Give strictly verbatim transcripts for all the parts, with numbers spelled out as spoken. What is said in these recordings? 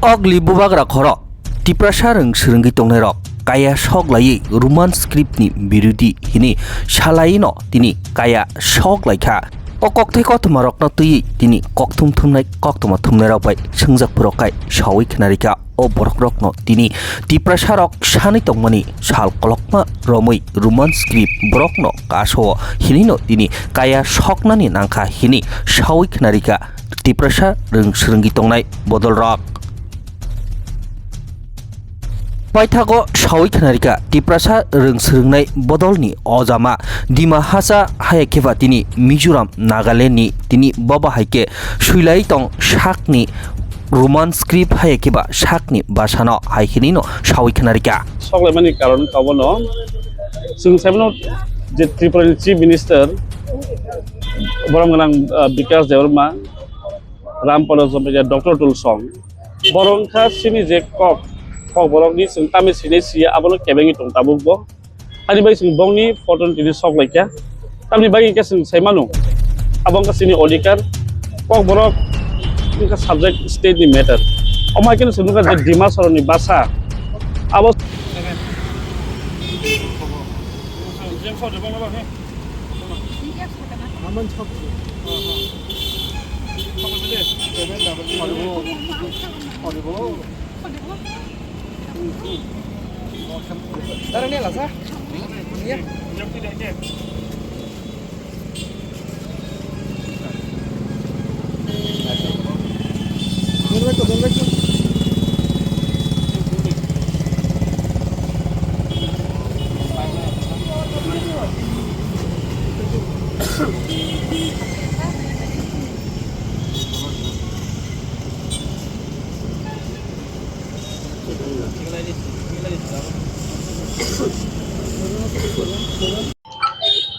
Ogli bubagra khoro Tiprasa rwng swrwngwi tongnairok kaya sok laiwi Roman script ni birudi hini salaino tini kaya sok laikha. O kokthai kothoma rokno twiwi tini kokthum thumnai koktoma thumnairok bai swngjak phurok kai sawi khnarikha. O borok rokno tini Tiprasa rok sanwi tongmani sal kolokma romwi Roman script borokno kaso hinino tini kaya soknani nangkha hini sawi khnarikha Tiprasa rwng swrwngwi tongnai bodol rok. Paithago sawi khnarikha Tiprasa rwng swrwngnai bodolni ojama Dima Hasa haya khe ba tini Mizoram, Nagaland ni tini bobo hai khe swilai tong sakni Roman script haya khe ba sakni basano hai hinino sawi khnarikha. Soklaimani karon kabono chwng saimano je Tripura ni Chief Minister borom gwnang, ah, Bikash Debbarma, Ram Pala Jamatia, Doctor Tulsong, borok wngkha chini je kok, kok borokni chwng tamni sinai siya abono kebengwi tong tabuk bo. Ani bai chwng bongni photo tini sok laikha. Tamni bagwi khe chwng sai mano, abo wngkha chini odhikar, kok borok wngkha subject state ni matter. Omo hai kheno chwng nukha je Dima Soroni basa abo.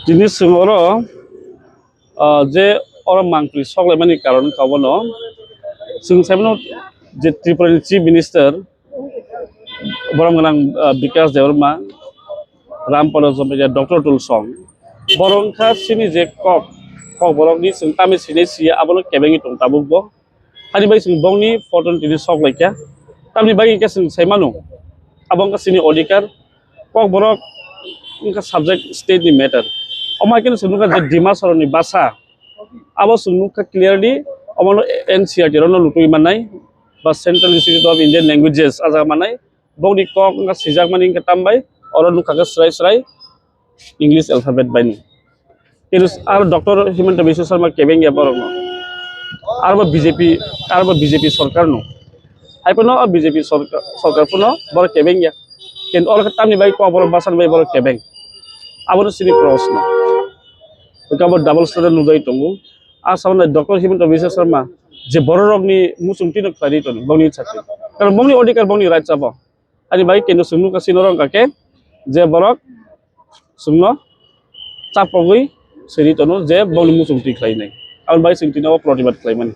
Tini chwng oro, ah, je oro mangpili soklaimani karon wngkha obono chwng saimano je Tripura ni Chief Minister borom gwnang, ah, Bikash Debbarma, Ram Pala Jamatia, Doctor Tulsong, borok wngkha chini je kok, kok borokni chwng tamni sinai siya abono kebengwi tong tabuk bo. Ani bai chwng bongni photo tini sok laikha. Tamni bagwi khe chwng sai mano, abo wngkha chini odhikar, kok borok wngkha subject state ni matter. Omo hai kheno chwng nukha je Dima Soroni basa abo chwng nukha clearly, omono N C E R T rokno lutui mannai ba Central Institute of Indian Languages ah jaga mannai. Bokni kok wngkha sijakmani wngkha tambai, oro nukha khe srai srai English alphabet bai ni. Kintu aro Doctor Himanta Biswa Sarma kebeng ya borok no. Aro bo B J P, aro bo B J P sorkar no. Hai phano B J P sorkar, sorkar phano borok kebeng ya. Kintu oro khe tamni bai kok borok basan bai borok kebeng. Abono chini proshno. Hwnkhe abo double standard nujai tongo. A samani Doctor Himanta Biswa Sarma je borok rokni muchungtwi no khlai ri toni, bongni sakhe. Karon bongni odhikar, bongni right abo. Ani bai keno chwng nukha chini oro wngkha khe je borok chwngno chapogwi siri tono je bongni muchungtwi khlainai. Aboni bai chwng tini o protibad khlaimani.